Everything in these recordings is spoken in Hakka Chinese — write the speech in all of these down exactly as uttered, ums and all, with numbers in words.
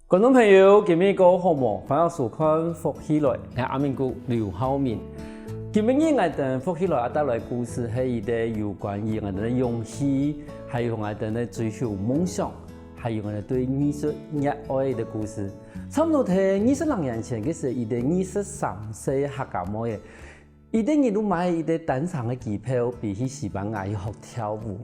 觀眾朋友，今晡日過好無？歡迎收看《福氣來》，𠊎阿明哥劉浩明。今晡日𠊎兜《福氣來》愛帶來个故事係一個有關於𠊎兜个勇氣，還有𠊎兜个追求夢想，還有𠊎兜對藝術熱愛个故事。差毋多在二十零年前，該時一個二十三歲客家妹仔， 佢等人都買一個單程个機票，飛去西班牙去學跳舞。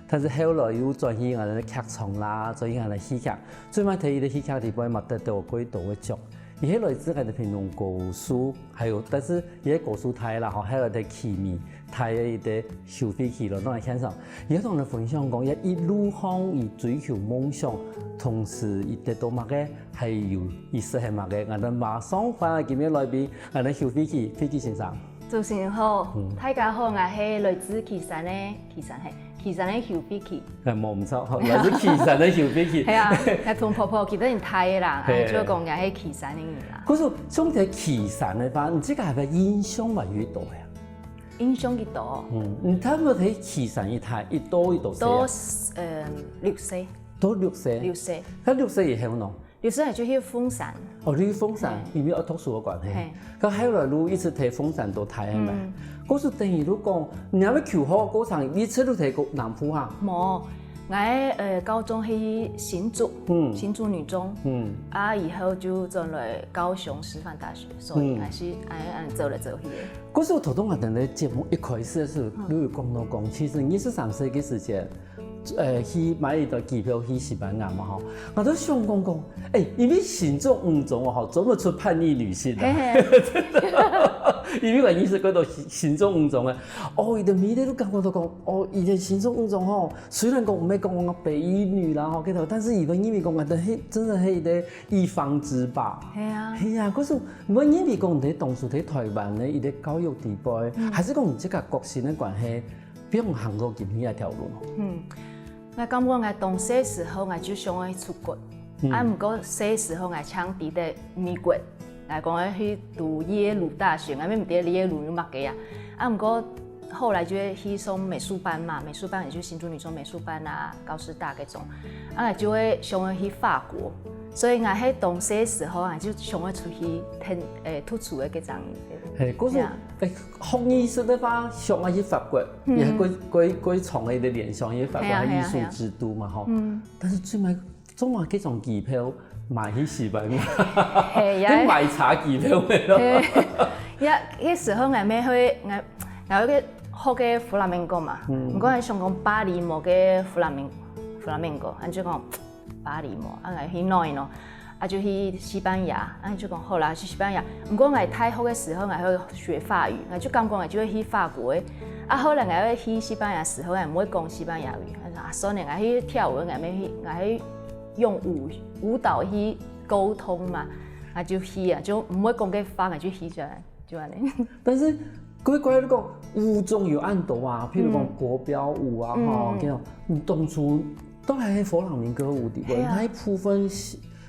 但是後來又轉去𠊎兜劇場啦，轉去𠊎兜戲劇，最尾在一個戲劇裡背嘛得到幾多个獎。佢係來自𠊎兜屏東高樹，還有，但是佢个高樹大啦吼，還有在旗尾大个一個邱慧琪咯，當然現場。佢同𠊎兜分享講，佢一路上佢追求夢想，同時佢得到麼个，還有佢失去麼个。𠊎兜馬上歡迎今日來賓，𠊎兜邱慧琪，慧琪先生。 主持人好，大家好，𠊎係來自旗山个，旗山係，旗山个邱慧琪。哎，無毋著，吼，來自旗山个邱慧琪。係啊，𠊎同婆婆幾多人大个啦，係。就講𠊎係旗山个人啦。可是像在旗山个話，你這個還有印象嘛有幾多呀？印象幾多？嗯，你差不多在旗山一帶，一到一到歲啊？到，呃，六歲。到六歲？六歲。該六歲以後呢？ 有時候就去鳳山。哦，你去鳳山，因為愛讀書个關係。係。該後來你一直在鳳山讀大學咩？嗯。故所等於你講，你還沒求學過程，你一直都在南部啊？無，𠊎呃高中去新竹，嗯。新竹女中，嗯。啊以後就轉來高雄師範大學，所以還是恁樣走來走去个。故所頭先𠊎兜个節目一開始个時候，你有講到講，其實二十三歲个時間， 呃，去買一張機票去西班牙嘛吼，𠊎都想講講，哎，因為新竹女中哦吼，專門出叛逆女性啊，係係。真的，因為𠊎認識幾多新竹女中个，哦，佢等每日都感覺到講，哦，以前新竹女中吼，雖然講毋係講𠊎北一女啦吼，該頭，但是佢等認為講𠊎兜係真的係一個一方之霸。係啊。係啊，可是𠊎認為講你當初在台灣个一個教育地位，還是講你這個個性个關係， 變行到今日這條路咯。嗯，𠊎感覺𠊎當細時候𠊎就想愛出國，啊毋過細時候𠊎淨知得美國，𠊎講愛去讀耶魯大學，𠊎乜毋知耶魯有麼个啊。啊毋過後來就會去上美術班嘛，美術班就新竹女中美術班啊、高師大該種，啊就會想愛去法國，所以𠊎係當細時候啊就想愛出去聽，誒，讀書个該種。係，故所，誒， 學藝術个話，想愛去法國，也係過過過長个一個聯想，因為法國係藝術之都嘛吼。但是最尾總係這張機票買去西班牙，係呀，跟買差機票个咯。係呀，該時候𠊎乜會，𠊎𠊎有個學个弗拉明戈嘛，毋過𠊎想講巴黎無个弗拉明弗拉明戈，𠊎就講 巴黎無，啊𠊎去哪位呢？啊就去西班牙，啊就講好啦，去西班牙。毋過𠊎大學个時候𠊎會學法語，𠊎就感覺𠊎就會去法國个。啊後來𠊎會去西班牙時候，𠊎毋會講西班牙語，啊算了，𠊎去跳舞，𠊎乜去，𠊎去用舞舞蹈去溝通嘛，啊就去啊，就毋會講該話，𠊎就去出來。 就恁樣。但是乖乖你講舞種有恁多啊，譬如講國標舞啊，吼，這種，你當初都還係佛朗明哥舞底背，哪一部分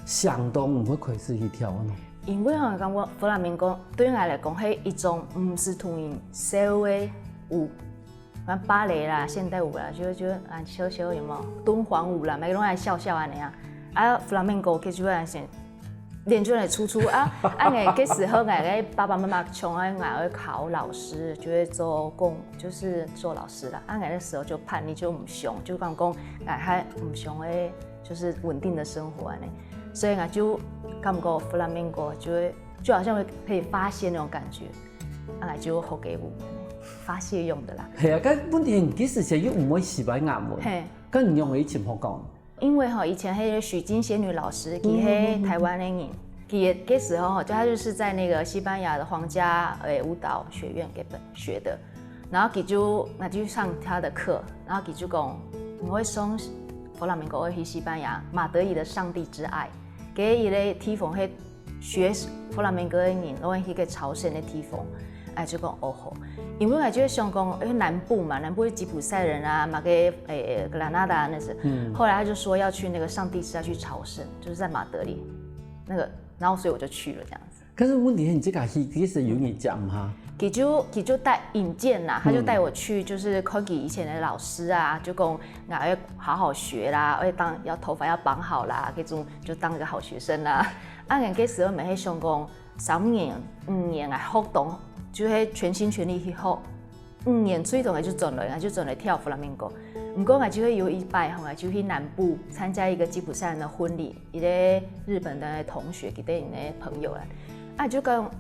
想到你會開始去跳呢？因為吼，感覺佛朗明哥對𠊎來講係一種毋係同人熟个舞，像芭蕾啦、現代舞啦，就就啊笑笑有無？敦煌舞啦，每個人愛笑笑恁樣啊。啊佛朗明哥佢就會先 練出來粗粗啊，啊𠊎該時候𠊎个爸爸媽媽想愛𠊎愛考老師，就會做工，就是做老師啦。啊𠊎那時候就叛逆，就毋想，就講講𠊎還毋想愛，就是穩定的生活恁樣。所以𠊎就感覺弗拉明戈就會就好像會可以發洩那種感覺，啊𠊎就學該舞，發洩用的啦。係啊，該問題你該時節又毋會西班牙文，係，該你仰會尋學講？ 因為吼，以前還有許金仙女老師，佢係台灣个人，佢該時候吼，就他就是在那個西班牙的皇家誒舞蹈學院給本學的，然後佢就那就上他的課，然後佢就講，你會上弗拉明戈會去西班牙馬德里的上帝之愛，該一個地方係 學弗拉明戈个人，攏會去个朝聖个地方，哎，就講哦吼，因為𠊎就會想講，因為南部嘛，南部有吉普賽人啊，嘛个誒，Granada那些，後來他就說要去那個上帝之愛去朝聖，就是在馬德里那個，然後所以我就去了這樣子。可是問題係你這个戲其實有點講哈，佢就佢就帶引薦啦，他就帶我去，就是看佢以前的老師啊，就講啊，要好好學啦，要当要头发要绑好啦，这种就当一个好学生啦。啊，人个时候没去想讲三年、五年啊，学懂就会全心全力去学。五年最终个就转来，就转来跳弗拉明戈。毋过啊，就会有一摆吼，就去南部参加一个吉普赛人的婚礼，一个日本的同学，佢等个朋友啦。啊，就讲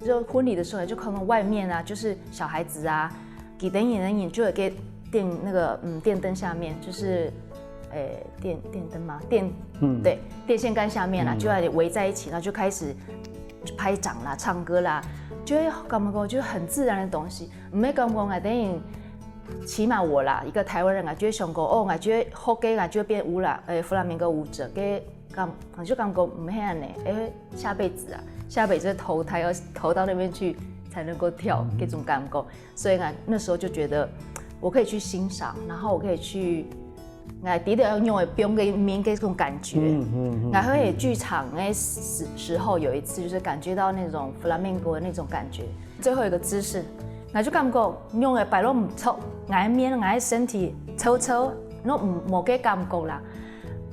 就婚礼的时候就看到外面啊，就是小孩子啊，几等眼的眼就有个电那个嗯电灯下面，就是，诶电电灯吗？电嗯对电线杆下面啦，就在围在一起，然后就开始拍掌啦、唱歌啦，就会感觉就很自然的东西，毋会感觉啊，等于起码我啦，一个台湾人啊，就会想讲，哦，啊，就会学个啊，就会变舞啦，诶，弗拉明戈舞者，个感，就感觉毋会安尼，诶，下辈子啊，下辈子投胎要投到那边去才能够跳，这种感觉。所以呢，那时候就觉得我可以去欣赏，然后我可以去，哎，的确要用用个面这种感觉。嗯嗯嗯。然后也剧场那时时候有一次，就是感觉到那种 flamenco 的那种感觉。最后一个姿势，那就感觉用个摆落唔错，哎面哎身体抽抽，那无个感觉啦。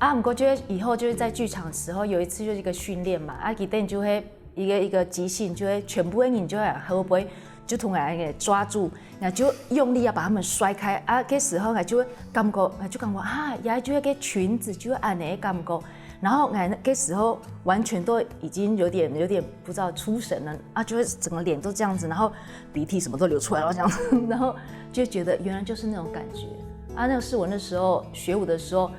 啊，不过就是以后就是在剧场的时候，有一次就是一个训练嘛，啊，佢等就会一个一个即兴，就会全部的人就会后背就同来给抓住，然后就用力要把他们甩开啊。这时候呢，就会感觉，就感觉啊，也就会个裙子就会安尼的感觉。然后哎，这时候完全都已经有点有点不知道出神了啊，就会整个脸都这样子，然后鼻涕什么都流出来了这样子，然后就觉得原来就是那种感觉啊。那个是我那时候学舞的时候，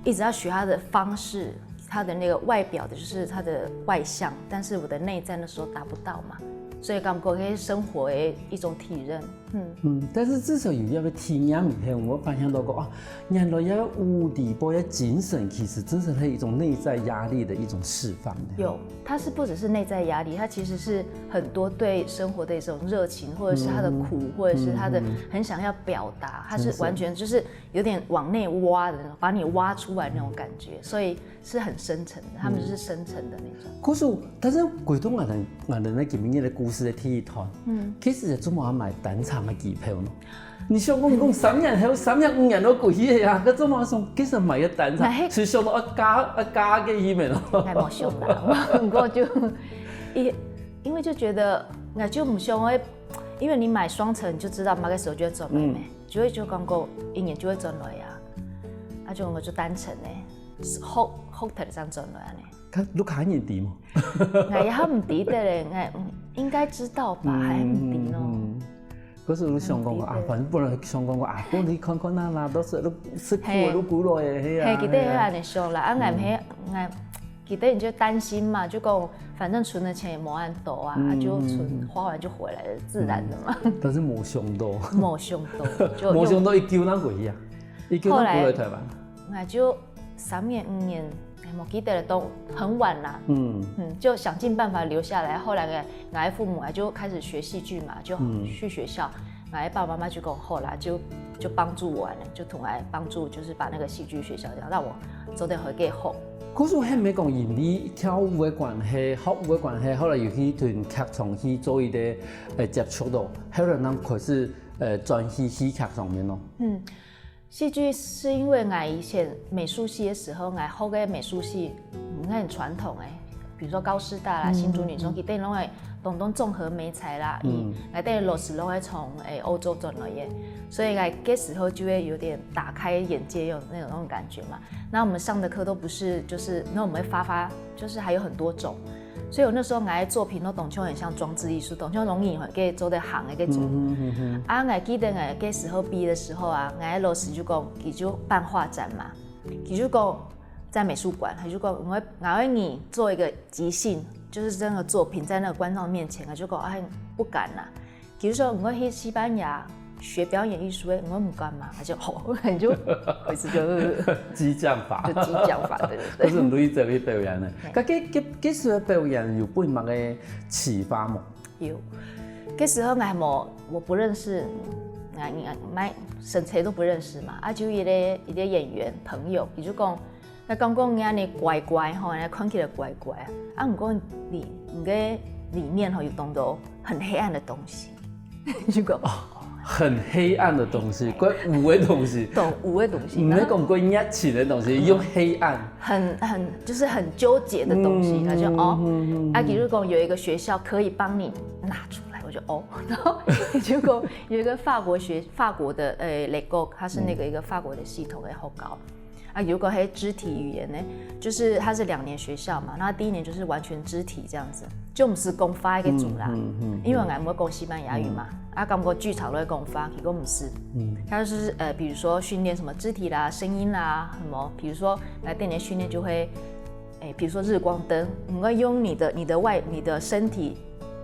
一直要学他的方式，他的那个外表的就是他的外向，但是我的内在那时候达不到嘛，所以感觉可以生活的一种体认。嗯，嗯，但是至少有一个体验以后，我发现到讲啊，原来要有舞底波的精神，其实真是他一种内在压力的一种释放的。有，它是不只是内在压力，它其实是很多对生活的一种热情，或者是他的苦，或者是他的很想要表达，它是完全就是有点往内挖的那种，把你挖出来那种感觉，所以是很深层的，他们就是深层的那种。可是，但是鬼东啊，俺俺的那个明年的故事的第一段，嗯，其实也这么买单场的机票呢。你想讲讲三年后、三年、五年都过去了呀，可这么说，其实买个单场，是想到啊加啊加个一面咯。还蛮凶的，我很过就一，因为就觉得那就不凶哎，因为你买双层就知道买个时候就会转来没，就会就讲过一年就会转来呀，啊就我就单程哎，后后头这样转来呢。 看，你看人知无？哎呀，毋知得咧，哎，应该知道吧？还毋知咯。可是我想讲啊，反正不能想讲啊，不你看看那啦，都是都是苦的，都苦了耶，嘿啊。嘿，佢哋安尼想啦，啊，俺嘿，俺，佢哋就担心嘛，就讲反正存的钱也无恁多啊，啊，就存花完就回来了，自然的嘛。但是无想到，无想到，就无想到一九那个啊，一九那个来台湾，那就三年五年。 哎，我记得都很晚啦，嗯嗯，就想尽办法留下来。后来呢，我的父母啊就开始学戏剧嘛，就去学校，我的爸爸妈妈就跟我后来就就帮助我呢，就同来帮助，就是把那个戏剧学校这样让我做点回给后。可是我还没讲，因为跳舞的关系，学舞的关系，后来有去同剧场去做一个呃接触咯，后来人开始呃转去戏剧上面咯。嗯。 戏剧是因为我以前美术系的时候，我学个美术系，嗯，很传统哎，比如说高师大啦、新竹女中，佢等拢会当当综合美材啦，嗯，来等老师拢会从诶欧洲转来耶，所以来个时候就会有点打开眼界，有那种那种感觉嘛。那我们上的课都不是就是，那我们会发发，就是还有很多种。 所以我那时候我的作品都当像很像装置艺术，当像容易很可以做得行的个作品。啊，我记得我个时候毕业的时候啊，我的老师就讲，佢就办画展嘛，佢就讲在美术馆，他就讲我我要你做一个即兴，就是这个作品在那个观众面前，他就讲哎不敢啦。 比如说，我去西班牙学表演艺术，我唔敢嘛，他就吼，你就我一直就激将法，就激将法，对对对。可是你一直去表演呢，那这这这时候表演有不一样的启发吗？有，那时候我还没我不认识，啊，你买身材都不认识嘛，啊，就一个一个演员朋友，佢就讲。 那刚刚你安尼乖乖吼，安尼看起来乖乖啊。啊，毋过你你个裡面吼有當多很黑暗的東西，就講很黑暗的東西，怪有的東西，當有的東西，毋係講怪熱情的東西，用黑暗。很很就是很糾结的東西，他就哦，啊，比如講有一個學校可以幫你拿出來，我就哦，然後結果有一個法國学法国的呃 l'école，它是那个一个法国的系统的学校，啊，如果係肢体语言呢，就是它是两年学校嘛，那第一年就是完全肢体这样子，就毋係講話个主啦，因為我们講西班牙语嘛，啊，感覺劇场都会讲话，结果毋係，他就是呃，比如说训练什么肢体啦、声音啦，什么，比如说来店里训练就会，诶，比如说日光灯，你会用你的你的外你的身体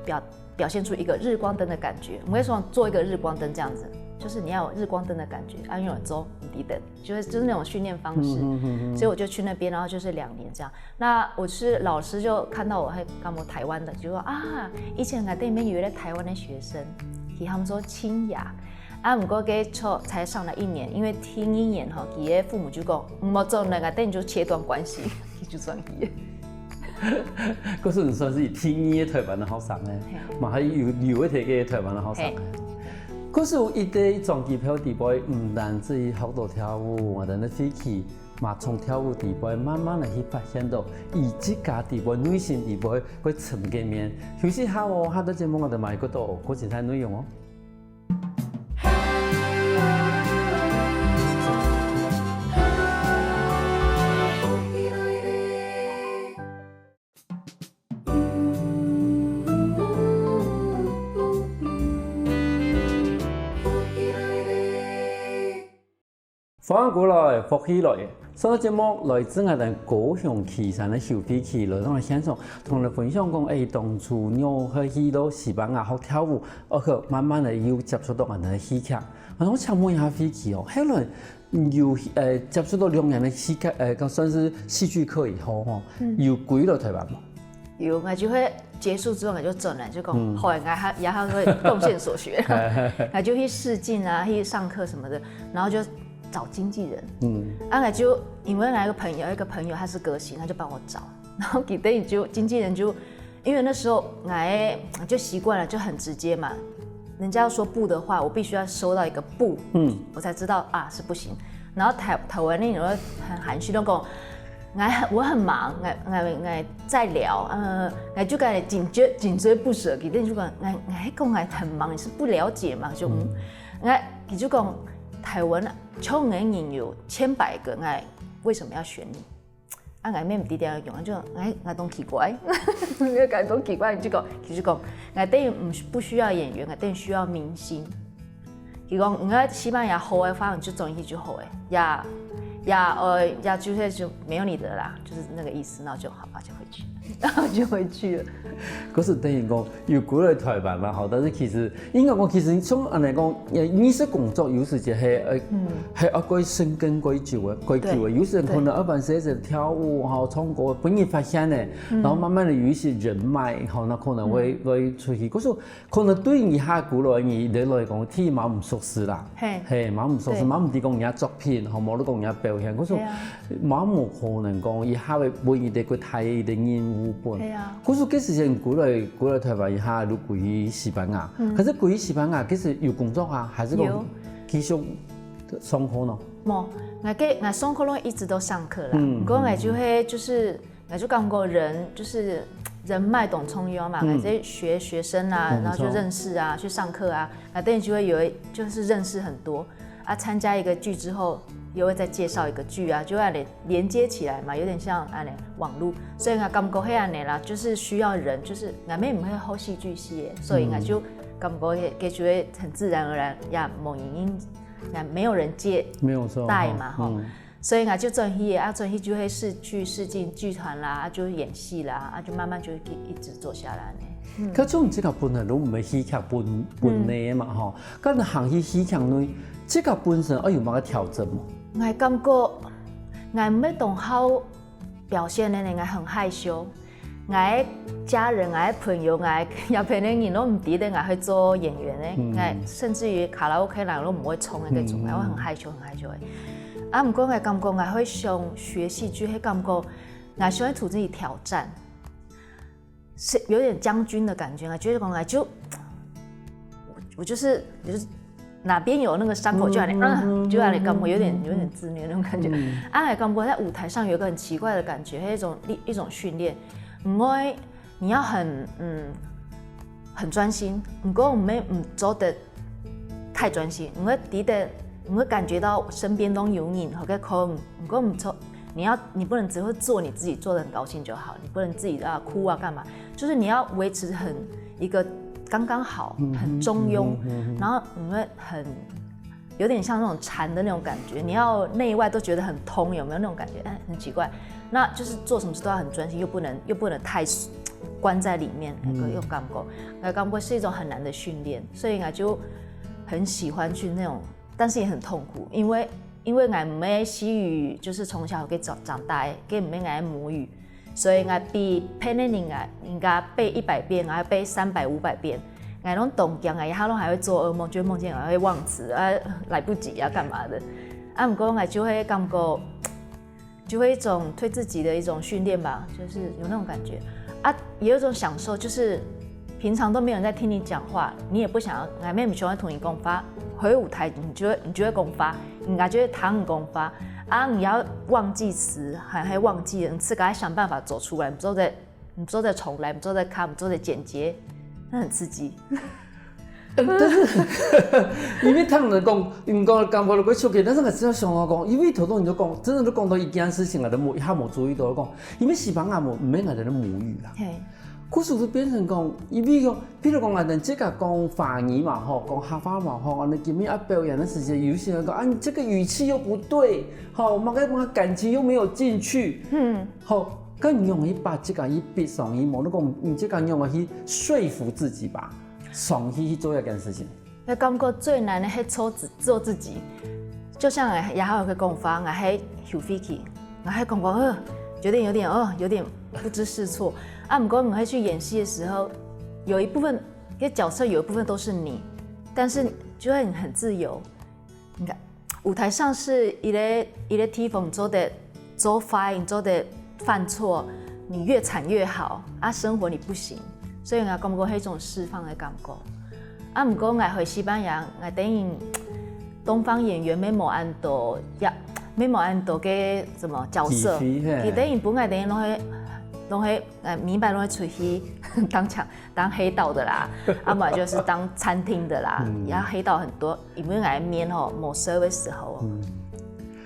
表表现出一个日光灯的感觉，我们会说做一个日光灯这样子，就是你要有日光灯的感觉，啊，用来做你的。就是就是那种训练方式，所以我就去那边，然后就是两年这样。那我是老师就看到我还跟我台湾的，就说啊，以前我店里面有一个台湾的学生，给他们说清雅，啊，不过给错才上了一年，因为第二年吼，佢个父母就讲，唔好做那个，等你就切断关系，佢就转去。可是你算是第二个台湾的学生呢，嘛还有有一个台湾的学生呢。可是有一个转机票底背，毋单止学到跳舞，我等个飞机。 嘛从跳舞底背慢慢的去发现到，以自家底背、内心底背个沉个面。休息下哦，下个节目我哋买个到个精彩内容哦。欢迎过来，福气来！上个节目来自我等高雄旗山个秀飞奇来到现场，同我分享讲，哎，当初仰会去到西班牙学跳舞，而且慢慢的又接触到我等个戏剧。我想请问一下飞奇哦，后来有呃接触到两年的戏剧，呃，算是戏剧课以后吼，有归来台湾吗？ 有，我就会结束之后，我就转来，就讲，好，我还也还会贡献所学，我就去试镜啊，去上课什么的，然后就找经纪人。嗯，啊，我就因为我有个朋友，一个朋友他是歌星，他就帮我找，然后给等于就经纪人就，因为那时候我就习惯了，就很直接嘛。人家要说不的话，我必须要收到一个不，嗯，我才知道啊是不行。然后台台湾那种很含蓄，那种 我很我很忙，我我我再聊，呃，我就跟紧追紧追不舍，佢等就讲，我我讲我很忙，你是不了解嘛？就嗯，我佢就讲台湾啊，像个人有千百个，我为什么要选你？啊，我也毋知点样用，就我我当奇怪，我感觉当奇怪，就讲，佢就讲，我等于不不需要演员，我等于需要明星。 佢讲，你个西班牙好个话，你就转去就好个，也也呃也就是就没有你的啦，就是那个意思，那我就好吧，就回去，然后就回去了。可是等于讲又过来台湾嘛，好，但是其实应该讲，其实从按来讲，呃，你是工作有时间还呃还要过深耕过久的，过久的，有时间可能二班三十跳舞哈，唱歌，分你发现呢，然后慢慢的有一些人脉哈，那可能会会出去，可是。 可能对于下古来你人来讲，第一蛮毋熟悉啦，嘿，蛮毋熟悉，蛮毋知讲人家作品，吼，无得讲人家表现，可是蛮无可能讲一下会分一个个大一个任务本。可是这时间过来过来台湾一下，如果去西班牙，可是过去西班牙其实有工作啊，还是讲继续上课呢？无，我个我上课咯一直都上课啦，不过我就会就是。 我就感觉人就是人脉当重要嘛，嗯，来这学学生啊，然后就认识啊，去上课啊，啊，等于就会有就是认识很多啊，参加一个剧之后，又会再介绍一个剧啊，就会连连接起来嘛，有点像按呢网络，所以我感觉会按呢啦，就是需要人，就是俺妹不会后戏剧系，所以我就感觉也也就会很自然而然呀，某原因，那没有人接，没有错，带嘛哈。 所以啊，就转去啊，转去就会试去试镜剧团啦，啊，就演戏啦，啊，就慢慢就一一直做下来呢。可从这个本来都毋系戏剧本本内嘛吼，跟行去戏剧内，这个本身要有么个调整吗？我感觉，我毋会当好表现的呢，我很害羞。 𠊎个家人、𠊎个朋友、𠊎个一片个人都毋知得𠊎會做演員个，𠊎甚至於卡拉OK人都毋會唱个該種，𠊎會很害羞、很害羞个。啊，毋過𠊎感覺𠊎會想學戲劇，係感覺𠊎想愛同自己挑戰。是有点将军的感觉啊，觉得讲啊，就我我就是就是哪边有那个伤口就来，嗯嗯嗯嗯就来感觉有点有点自虐那种感觉。嗯，啊，感觉在舞台上有一个很奇怪的感觉，还有一种一一种训练，因为你要很嗯很专心，你跟我们嗯做的太专心，你会觉得你会感觉到身边都有你，好个空，你跟我们做。你要，你不能只会做你自己，做的很高兴就好，你不能自己啊哭啊干嘛，就是你要维持很一个刚刚好，很中庸，然后你会很有点像那种禅的那种感觉，你要内外都觉得很通，有没有那种感觉？哎，很奇怪，那就是做什么事都要很专心，又不能又不能太关在里面，那个又感觉，那感觉是一种很难的训练，所以呢就很喜欢去那种，但是也很痛苦，因为因为俺没西语就是从小给长长大，给没俺母语。所以，𠊎比別人，𠊎應該背一百遍，𠊎要背三百、五百遍，𠊎攏當驚，𠊎以後攏還會做噩夢，就會夢見𠊎會忘詞啊，來不及啊，幹嘛的。啊，毋過𠊎就會感覺，就會一種對自己的一種訓練吧，就是有那種感覺。啊，也有一種享受，就是平常都沒有人在聽你講話，你也不想要，𠊎也不喜歡同你講話，回舞台你就會你就會講話，人家就會聽你講話。啊，你要忘記詞，還還忘記了，你自己還想辦法走出來，你做得你做得重來，你做得看，你做得剪接，那很刺激。嗯，但是因为听人讲，你讲感觉都会出去，但是我只要想到讲，因为头先你就讲，真的就讲到一件事情啊，都无一下无注意到讲，因为西班牙文毋系我哋的母语啦。嘿，可是就变成讲，因为讲，譬如讲啊，人自家讲法语嘛吼，讲客话嘛吼，啊，你今天要表演的时间，有些人讲啊，你这个语气又不对，吼，那个那个感情又没有进去，嗯，吼，跟你用一把这个一笔上一毛，你讲你这个用去说服自己吧，上去去做一件事情。我感觉最难的是做自做自己，就像也好个讲法，我还有飞起，我还讲过，呃，有点有点哦，有点不知是错啊。不过我还去演戏的时候，有一部分，因为角色有一部分都是你，但是就会很自由。你看，舞台上是一个一个地方做的做坏，你做的犯错，你越惨越好啊，生活你不行，所以我感觉是一种释放的感觉。啊，不过我回西班牙，我等于东方演员没有安多呀，没有安多个什么角色，机会嘿你等于本来等于拢会拢会呃，明白拢会出去当强当黑道的啦，要么就是当餐厅的啦，也要黑道很多，因为来面吼没 service 的时候，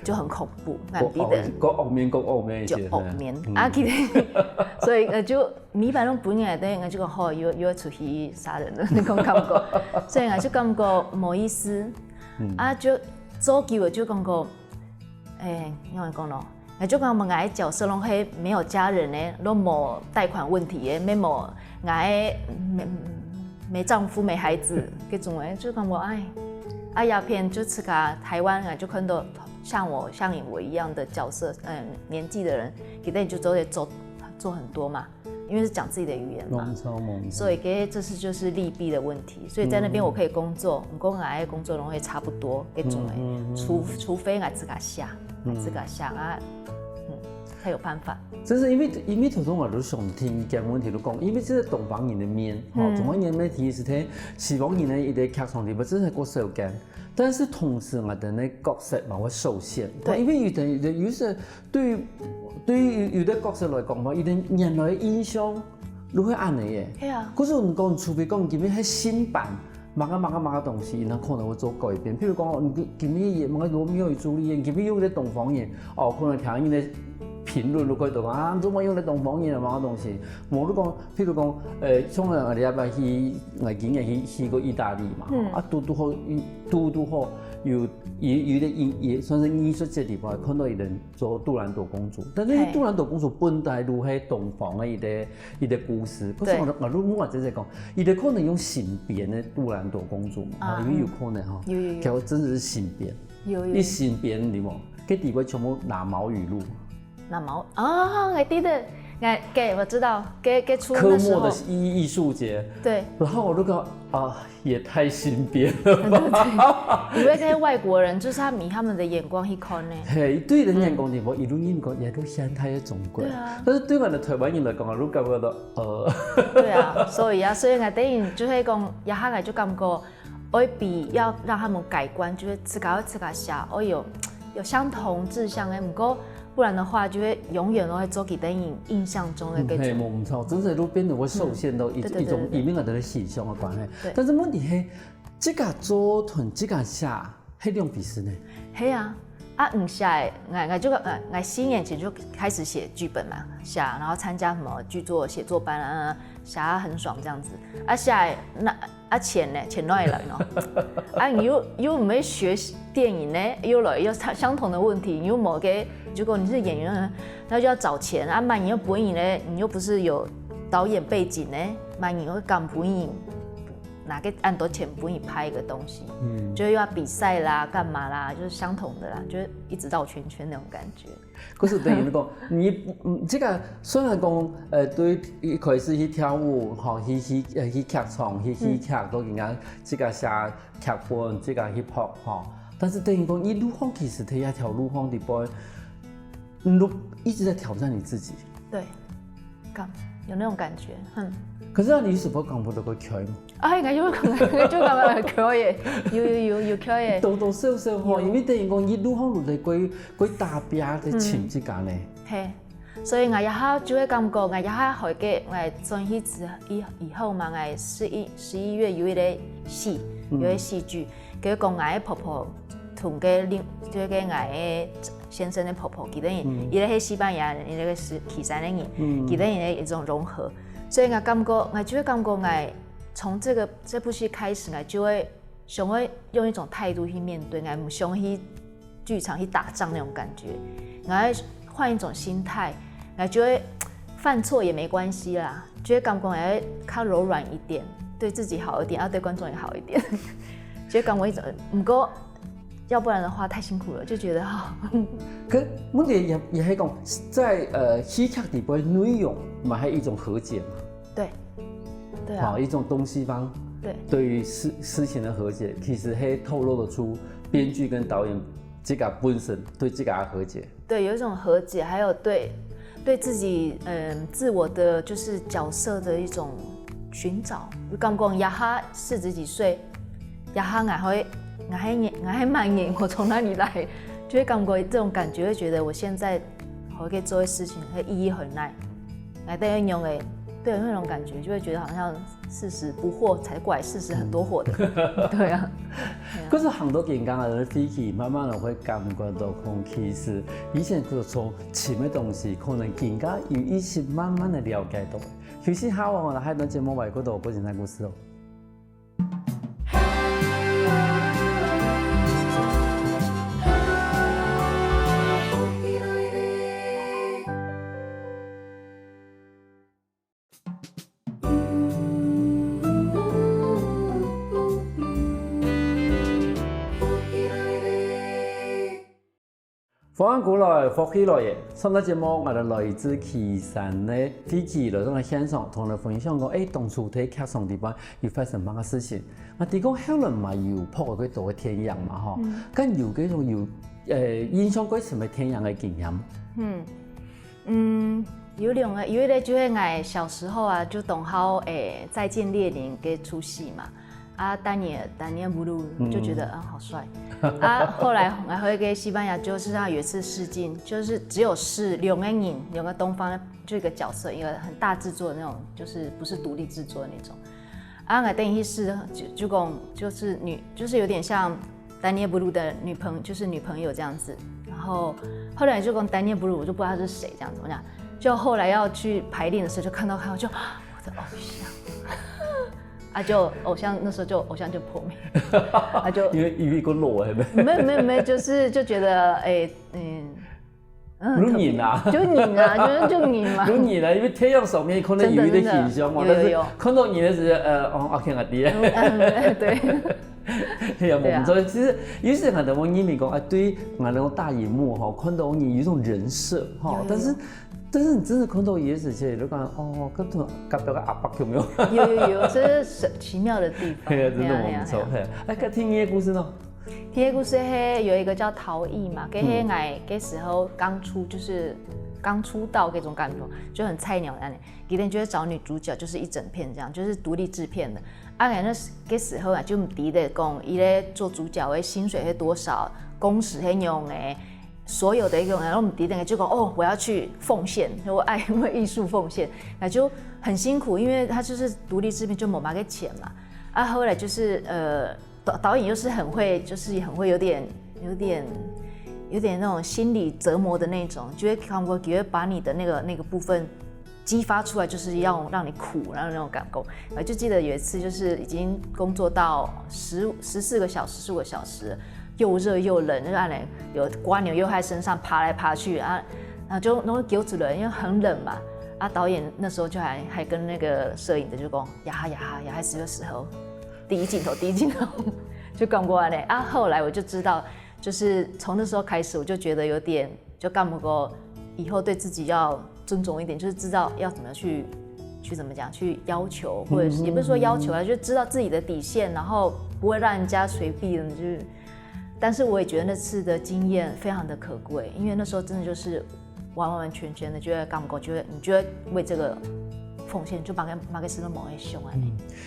就很恐怖，蛮逼的。个后面个后面一就些，后面啊，其实所以呃就每摆拢本来的，就讲吼，又又要出去杀人了那种感觉，所以啊就感觉没意思，啊就做久了就感觉，哎，用讲咯，那就讲我们个角色拢系没有家人呢，都没贷款问题耶，没没没没丈夫没孩子，这种诶，就讲我哎，啊，鸦片就自家台湾啊，就看到像我像我一样的角色，嗯，年纪的人，其实你就都得做做很多嘛，因为是讲自己的语言嘛，没错没错。所以其实这是就是利弊的问题，所以在那边我可以工作，我跟我爱工作拢会差不多，这种诶，除除非我自家写，自家写啊，嗯，才有办法。真是因为因为头先我都想听这个问题都讲，因为这个东方人的面，吼，东方人的面其实是西方人的一个剧场里面，真是个少见。但是同时，我的那角色嘛会受限，对因为有的有的有些对于对于有的角色来讲嘛，有的原来的印象都会安尼耶。对啊，可是你讲，除非讲今天是新版。某个某个某个东西，然后可能会做改变。譬如讲，你今天演某个罗密欧与朱丽叶，你今天用个东方人，哦，可能听人的评论都可以讲啊，怎么用个东方人啊，某个东西。无你讲，譬如讲，呃，像我礼拜去，我今年去去过意大利嘛，啊，拄拄好，拄拄好有有有一个艺，也算是艺术节地方，看到有人做杜兰朵公主，但是嘿杜兰朵公主本来就系东方的一个一个故事，可是我我我我真正讲，伊个可能用新编的杜兰朵公主嘛，啊因为有可能哈，有有有叫真的是新编，有有一新编你无，给底位全部拿毛语录，那毛啊，我记得哎，对，我知道，给给出科那时候，莫的艺艺术节，对，然后我就讲啊，也太新边了吧。因为那些外国人就是他们以他们的眼光去看呢。嘿，对人眼光地方，一路人讲也都嫌他也中国，对啊但是对我们台湾人来讲啊，就感觉到呃，对啊，所以啊，所以我等于就会讲，一下来就感觉，我比要让他们改观，就是自家自家写，我有有相同志向的，不过不然的话，就会永远都会做给等于印象中的嗯，那种。嘿，我们操，真是都变得会受限到一、对对对一种对对移民的个形象的关系。对但是问题嘿，这个做团这个下，黑两比四呢？嘿啊，啊，嗯，写的，我我就呃，我四年前就开始写剧本嘛，写，然后参加什么剧作写作班啊，写到很爽这样子。啊，写的那啊钱呢？钱哪里来呢？啊，你又又没学电影呢，又来又相相同的问题，你又某个，如果你是演员呢，那就要找钱啊，嘛你又不会呢，你又不是有导演背景呢，嘛你又敢不应拿个很多钱不你拍一个东西，嗯，就又要比赛啦，干嘛啦，就是相同的啦，就是一直绕圈圈那种感觉。可是等于讲，你嗯，这个虽然讲，呃，对，一开始去跳舞，吼，去去呃去剧场，去去剧，到人家这个写剧本，这个去拍，吼，但是等于讲，一路上其实在一条路上里边，嗯，一直在挑战你自己。对，感有那种感觉，嗯。可是啊，你是否讲不得个圈？哎，感觉就感觉可以，有有有有可以。多多少少吼，因为等于讲一路上都在过过打拼的情这个呢。嘿，所以我一下就会感觉，我一下回个，我转去之以以后嘛，我十一十一月有一个戏，有一个戏剧，就是讲我的婆婆同个另，就是个我的先生的婆婆，其实伊个是西班牙人，伊个是去山的人，其实伊个一种融合，所以我感觉，我就会感觉我从这个这部戏开始，我就会想要用一种态度去面对，我不想去剧场去打仗那种感觉，然后换一种心态，然后就会犯错也没关系啦，就会感觉哎，较柔软一点，对自己好一点，要对观众也好一点，就会感觉一种，不过要不然的话太辛苦了，就觉得哈，可问题也也还讲，在呃戏剧里边内容嘛，还有一种和解嘛，对，对啊好，一种东西方对。对于事事情的和解，其实还透露得出编剧跟导演这个本身对这个和解。对，有一种和解，还有对对自己嗯自我的就是角色的一种寻找。就刚刚一下四十几岁，一下还会，我还年我还蛮年，我从哪里来？就会感觉这种感觉，会觉得我现在我可以做的事情，它意义很大。来，对用的，对那种感觉，就会觉得好像四十不惑才怪，四十很多惑的。对啊。可是很多人讲啊，人飞机慢慢的会感觉到空气是以前可能从前的东西，可能更加有意识慢慢的了解到。休息下，我们来下一段节目，外国的国情故事哦。欢迎过来，福气来耶！上个节目，我们来自旗山的飞机来到现场，同你分享过，哎，当初在剧场里边有发生么个事情。啊，提供后来嘛有拍过多个电影嘛，吼，嗯，有这种有，呃，印象最深的电影的经验。嗯。嗯，有两个，有一个就是我小时候啊，就懂好诶，《再见列宁》这出戏嘛。啊，丹尼尔，丹尼尔布鲁就觉得，嗯，好帅。啊，后来我还有一个西班牙，就是他有一次试镜，就是只有试两个人，两个东方，就一个角色，一个很大制作的那种，就是不是独立制作的那种。啊，我等于是就就讲就是女，就是有点像丹尼尔布鲁的女朋，就是女朋友这样子。然后后来就讲丹尼尔布鲁，我就不知道他是谁这样子。我讲，就后来要去排练的时候，就看到他，我就我的偶像。啊，就偶像那时候就偶像就破灭，啊就因为因为个落还没。没有没有没有，就是就觉得哎嗯。如你啊，就你啊，就是就你嘛，如你啊，因为太阳上面可能有一个形象嘛，但是看到你的时候，呃，哦，OK，阿爹，对，係啊，無錯。其實有時間都會認為講，哎，對，𠊎那種大螢幕吼，看到你有一種人設吼，但是，但是你真的看到有些事情，就感覺哦，跟同隔壁个阿伯有沒有？有有有，這是奇妙的地方。係啊，真的無錯。係，哎，該聽你的故事呢？聽个故事係有一個叫陶藝嘛，該係𠊎該時候剛出，就是剛出道那種感覺，就很菜鳥那樣。佢等就會找女主角，就是一整片這樣，就是獨立製片的。啊，𠊎那該時候啊，就毋知得講，佢咧做主角个薪水係多少，工時係仰个，所有的一種，然後毋知得就講哦，我要去奉獻，我愛為藝術奉獻，那就很辛苦，因為他就是獨立製片，就無麼个錢嘛。啊，後來就是呃，導導演又是很會，就是很會有點有點有點那種心理折磨的那種，就會看過，就會把你的那個那個部分激發出來，就是要讓你哭，然後那種感動。我就記得有一次，就是已經工作到十十四个小時，十五个小时，又熱又冷，就按呢有蝸牛又在身上爬來爬去啊，然後就弄个狗子人，因為很冷嘛。啊，導演那時候就還還跟那個攝影的就講，呀哈呀哈呀哈，這個時候，第一鏡頭，第一鏡頭，就講過來嘞。啊，後來我就知道，就是從那時候開始，我就覺得有點，就感覺以後對自己要尊重一點，就是知道要怎麼去去怎麼講，去要求，或者是也不是說要求啊，就知道自己的底線，然後不會讓人家隨便就是。但是我也覺得那次的經驗非常的可貴，因為那時候真的就是完完全全的就會感覺，就會你就會為這個奉獻，就把該把該事都抹黑凶啊。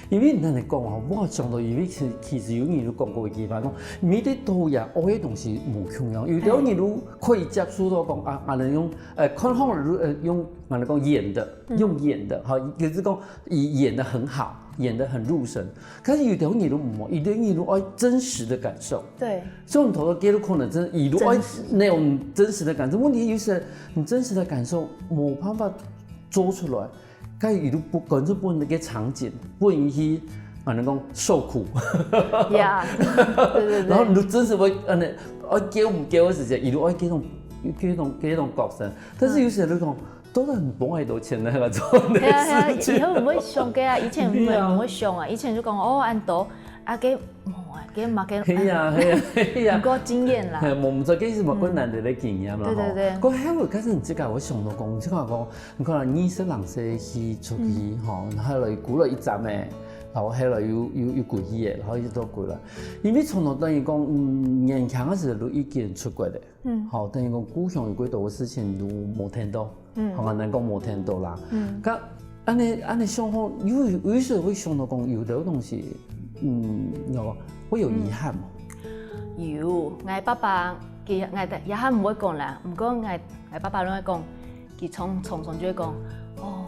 因為你來講哦，我想到因為其其實有人有講過一句話，講每個導演愛个東西無共樣，有的人如可以接受到講啊，啊，人用呃，看好呃用啊，講演的，用演的哈，也是講演的很好，演的很入神。可是有的人如無，有的人如愛真實的感受。對，所以你頭頭給的可能真的，你如愛那種真實的感受，問題就是你真實的感受無辦法做出來。 該一路不跟著本个場景，本人去，啊，人講受苦，呀，對對對，然後你就真實會，嗯，愛叫毋叫个時間，一路愛這種，這種，這種角色。但是有些人講，都是很不愛多錢的那種類係啊係啊，似以後毋會想个啊，以前毋會毋會想啊，以前就講哦，恁多啊，該無啊，該嘛該，係啊係啊係啊毋。夠經驗啦，係，無毋著，這是嘛，困難的咧經驗啦吼。對對對過後開始你自家會想到講，自家講，你看二十零歲去出去吼，然後來過了一站誒，然後後來又又又過去誒，然後一直到過來。因為從頭等於講，嗯，年輕个時候都已經出國了，嗯，好，等於講故鄉有幾多个事情都無聽到。 嗯，好難講無聽到啦。嗯，該恁呢恁呢想吼，有有時會想到講，有兜東西，嗯，有會有遺憾嘛？有，𠊎爸爸佢𠊎也還毋會講啦，毋過𠊎𠊎爸爸攏會講，佢常常常就會講，哦，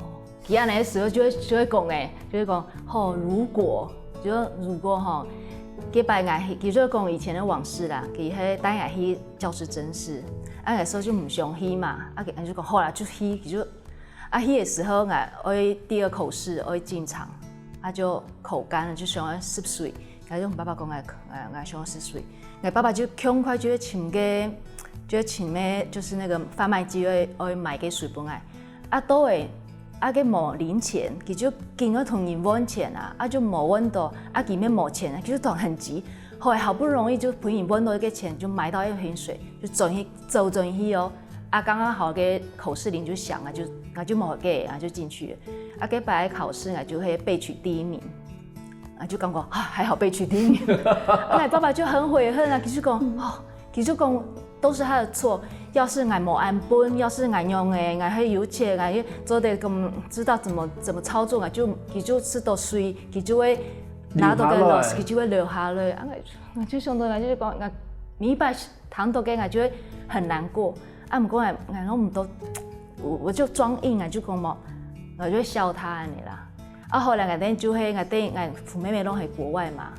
佢恁呢个時候就會就會講誒，就會講，吼，如果就如果吼，該擺𠊎去，佢就會講以前的往事啦，佢係帶𠊎去教師甄試，啊，該時候就毋想去嘛，啊，佢就講好啦，就去，佢就 啊，去个時候𠊎愛第二口試愛進場，啊就口乾了，就想要食水，𠊎就同爸爸講，𠊎𠊎𠊎想要食水，𠊎爸爸就趕快就去尋个，就去尋个，就是那個販賣機愛愛買个水分𠊎。啊，到位，啊，該無零錢，佢就緊要同人換錢啊，啊就無換到，啊，佢也無錢啊，佢就當很急，後來好不容易就陪人換到一個錢，就買到一瓶水，就轉去走轉去哦。 啊，剛剛好該口試鈴就響了，就那就無該啊就進去了。啊，該擺考試呢就會備取第一名，啊，就感覺啊還好備取第一名。啊，爸爸就很悔恨啊，佢就講哦，佢就講都是他的錯。要是𠊎無恁笨，要是𠊎用誒，𠊎還有錢，𠊎也做得跟知道怎麼怎麼操作，𠊎就佢就食到水，佢就會拿到該老師，佢就會留下來。啊，𠊎就想到𠊎就講，𠊎每擺 談到該𠊎就會很難過。啊，毋過𠊎𠊎攏毋多，我我就裝硬啊，就講無，我就會笑他恁呢啦。啊，後來𠊎等就係𠊎等𠊎父妹妹攏在國外嘛，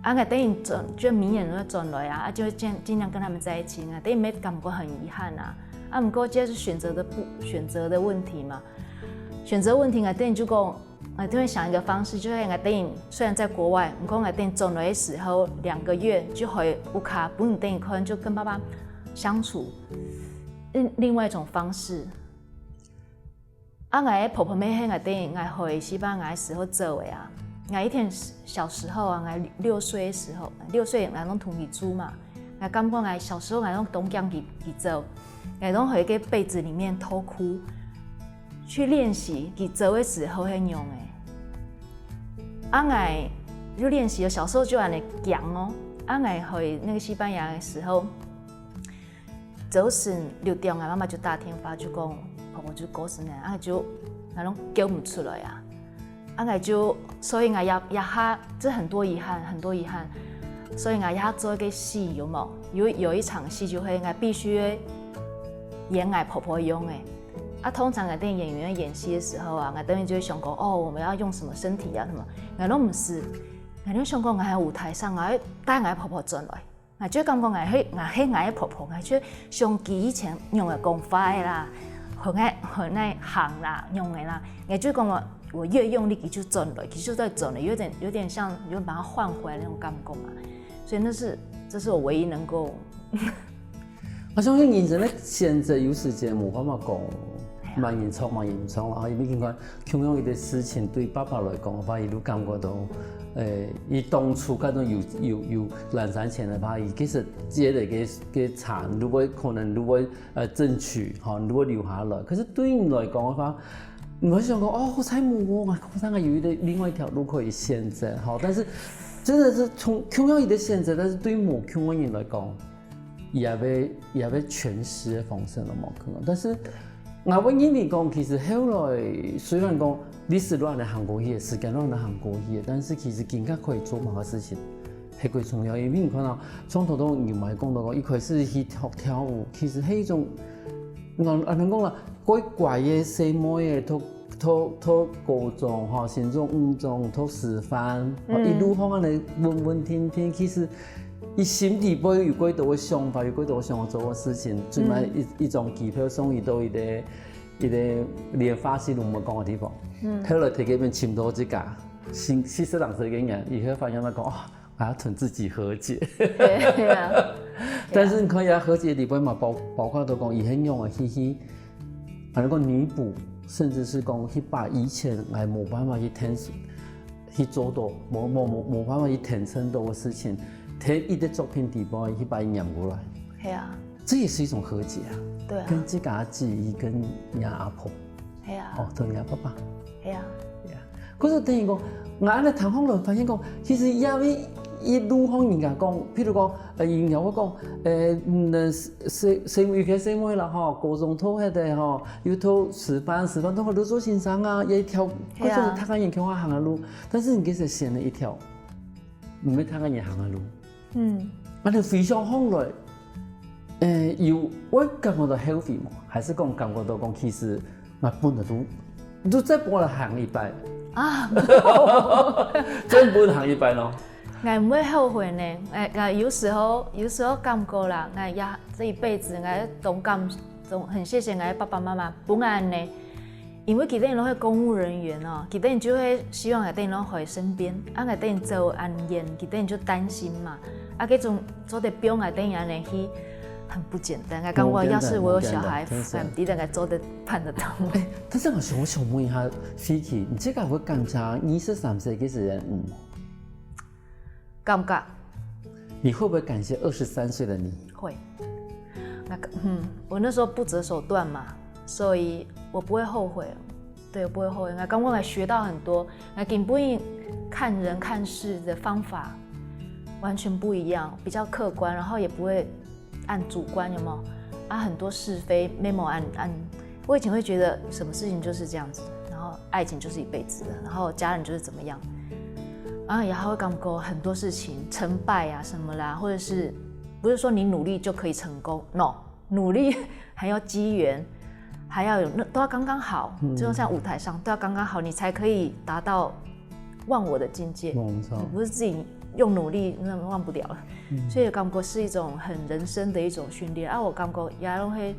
啊，𠊎等轉就明年就會轉來啊，啊，就會盡盡量跟他們在一起，𠊎等也感覺很遺憾啊。啊，毋過這是選擇的不選擇的問題嘛，選擇問題𠊎等就講。 𠊎就會想一個方式，就係𠊎等於雖然在國外，毋過𠊎等於轉來个時候，兩個月就回屋下，分𠊎等於可能就跟爸爸相處，另另外一種方式。啊，𠊎个婆婆乜係𠊎等於𠊎回西班牙个時候做个啊， ，𠊎以前小時候啊，𠊎六歲个時候，六歲𠊎攏同佢住嘛，𠊎感覺𠊎小時候𠊎攏當驚佢，佢走，𠊎攏會在被子裡面偷哭，去練習佢走个時候係仰仔。啊，𠊎就練習，小時候就恁仔驚哦。啊，𠊎去那個西班牙个時候， 朝晨六點，𠊎媽媽就打電話就講婆婆就過身了，啊就𠊎攏噭毋出來啊，啊𠊎就，所以𠊎這這下這很多遺憾，很多遺憾，所以𠊎這下做一個戲有無？有有一場戲就係𠊎必須演𠊎婆婆樣仔，啊通常𠊎等演員演戲个時候啊，𠊎等就會想講哦，我們要用什麼身體啊什麼，𠊎攏毋使，𠊎就想講𠊎在舞台上，𠊎愛帶𠊎婆婆轉來。 𠊎就感覺𠊎係𠊎係𠊎个婆婆，𠊎就想佢以前仰仔講話个啦，仰仔仰仔行啦，仰仔啦。𠊎就感覺我越用力，佢就轉來，佢就再轉來，有點有點像有點把它換回來那種感覺嘛。所以那是這是我唯一能夠我相信人生个選擇有時節無辦法講，麼人錯麼人毋錯啦。因為你看，共樣一個事情對爸爸來講个話，佢就感覺到，誒，佢當初該種有有有零用錢个話，佢其實積累个个錢，如果可能如果呃爭取，吼，如果留下來。可是對你來講个話，你會想講，哦，好彩無哦，我好彩有一個另外一條路可以選擇，吼。但是真的是從共樣一個選擇，但是對無共樣人來講，也會也會詮釋个方式都無可能。但是𠊎會認為講，其實後來雖然講歷史亂來行過去，時間亂來行過去，但是其實今下可以做麼个事情，係過重要。因為你看啊，像頭頭你嘛講到講，一開始去學跳舞，其實係一種，𠊎恁樣講啦，過乖个細妹仔，讀讀讀高中吼，升中、五中，讀師範，吼，一路項恁樣穩穩定定，其實 佢心底背有幾多个想法，有幾多个想要做个事情，最尾一一張機票送佢到一個一個連花西龍門講个地方，後來提佢們尋到自家，新四十零歲个人，以後發現佢講，哦，還要同自己和解。對啊，但是你看，佢和解裡背嘛，包包括到講，佢很勇的去去，反正講彌補，甚至是講去把以前來無辦法去填去做到，無無無無辦法去完成到个事情，在一个作品底背去把伊念过来，係啊，这也是一种和解啊。对啊，跟自家个记忆，跟你阿婆，係啊，哦，同你阿爸爸。係啊，可是等于讲，我安尼听好了，发现讲，其实也有一路方人家讲，譬如讲，呃，人家会讲，呃，嗯，細細有个細妹啦吼，高中读迄个吼，又读师范，师范读好就做先生啊，也跳，係啊可是他个人讲话行个路，但是你其实选了一条，毋係他个人行个路，嗯，那你回想后来，呃，有我感觉到后悔吗？还是讲感觉到讲其实我本来都，都再帮我行一摆，啊，再帮我行一摆咯。我毋會後悔呢。哎，哎，有時候有時候感覺啦，哎呀，這一輩子，哎，當感，當很謝謝我爸爸媽媽，本來呢，因為佢等攏係公務人員哦，佢等就會希望佢等攏在身邊，啊，佢等走恁遠，佢等就擔心嘛，啊，這種做得放佢等安尼去，很不簡單。我感覺要是我有小孩，真的，真的。哎，一定該做得辦得到。但是我想，我想问一下，Vicky，你这个会感谢二十三岁个时候，嗯，感觉你会不会感谢二十三岁的你？会。那个，嗯，我那时候不择手段嘛，所以我不会后悔。对，我不会后悔。我感觉我学到很多，我根本看人看事的方法完全不一样，比较客观，然后也不会按主观，有没有？啊，很多是非没有按按。我以前会觉得什么事情就是这样子，然后爱情就是一辈子的，然后家人就是怎么样，啊，然后会感觉很多事情成败啊什么啦，或者是不是说你努力就可以成功，no，努力还要机缘，还要有那都要刚刚好，就像舞台上都要刚刚好，你才可以达到忘我的境界。没错你不是自己用努力，那忘不了了。所以感觉是一种很人生的一种训练。啊，我感觉也拢会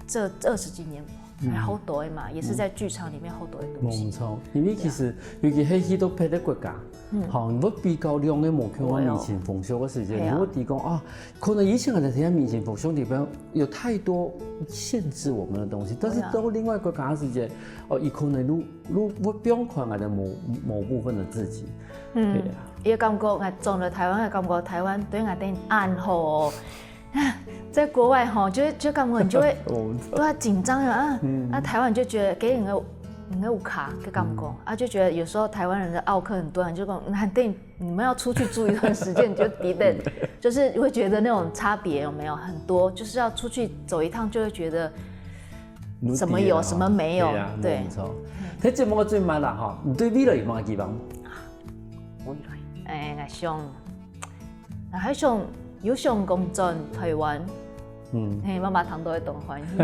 这二十几年，還好多个嘛，也是在劇場裡面好多个東西。無錯，因為其實尤其係去到別个國家，吼，你會比較兩个無共个民情風俗个時節，你會知講啊，可能以前个這些民情風俗裡邊有太多限制我們的東西，但是到另外一個國家个時節，哦，佢可能又又會放寬𠊎等某某部分的自己。嗯，也感覺𠊎轉來台灣，也感覺台灣對𠊎等恁好哦。在國外吼，就會就感覺你就會都要緊張了啊。啊，台灣就覺得給你个你个有卡个感覺啊，就覺得有時候台灣人的奧客很多，你就講，那等你們要出去住一段時間，你就抵等，就是會覺得那種差別有沒有很多，就是要出去走一趟，就會覺得什麼有什麼沒有，對。這節目个最尾啦哈，你對未來有麼个期望？未來，哎，𠊎想。 𠊎還想有想講轉台灣，嗯，嘿，媽媽聽到會當歡喜。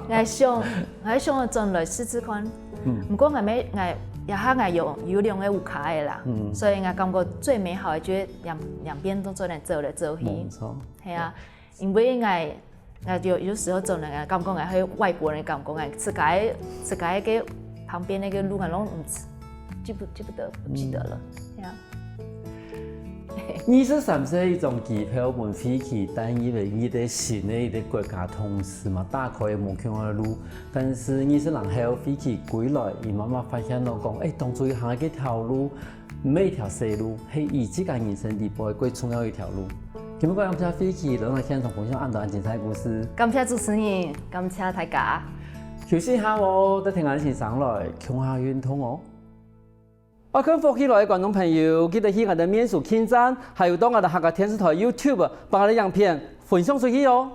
𠊎想，𠊎想轉來試試看。嗯，毋過𠊎乜𠊎這下𠊎有有兩个有卡个啦，嗯，所以𠊎感覺最美好个就係兩兩邊都做得走來走去。無錯，係啊，因為𠊎 𠊎有有時候轉來，感覺𠊎係外國人个感覺，𠊎自家自家个旁邊那個路，𠊎攏毋記不記不得不記得了，呀。二十三歲一種機票分飛去，但因為你在新的一個國家，同時嘛打開無共个路，但是二十年後飛去歸來，你慢慢發現到講，哎，當初行个條路， 毋係一條細路，係佢自家人生裡背最重要一條路。今晡日感謝飛機來到現場分享恁多恁精彩个故事。感謝主持人，感謝大家。休息一下哦，等聽𠊎先生來，共下運動哦。愛看福氣來个觀眾朋友，記得去𠊎等面書網站，還有到𠊎等客家電視台YouTube，幫𠊎等影片分享出去哦。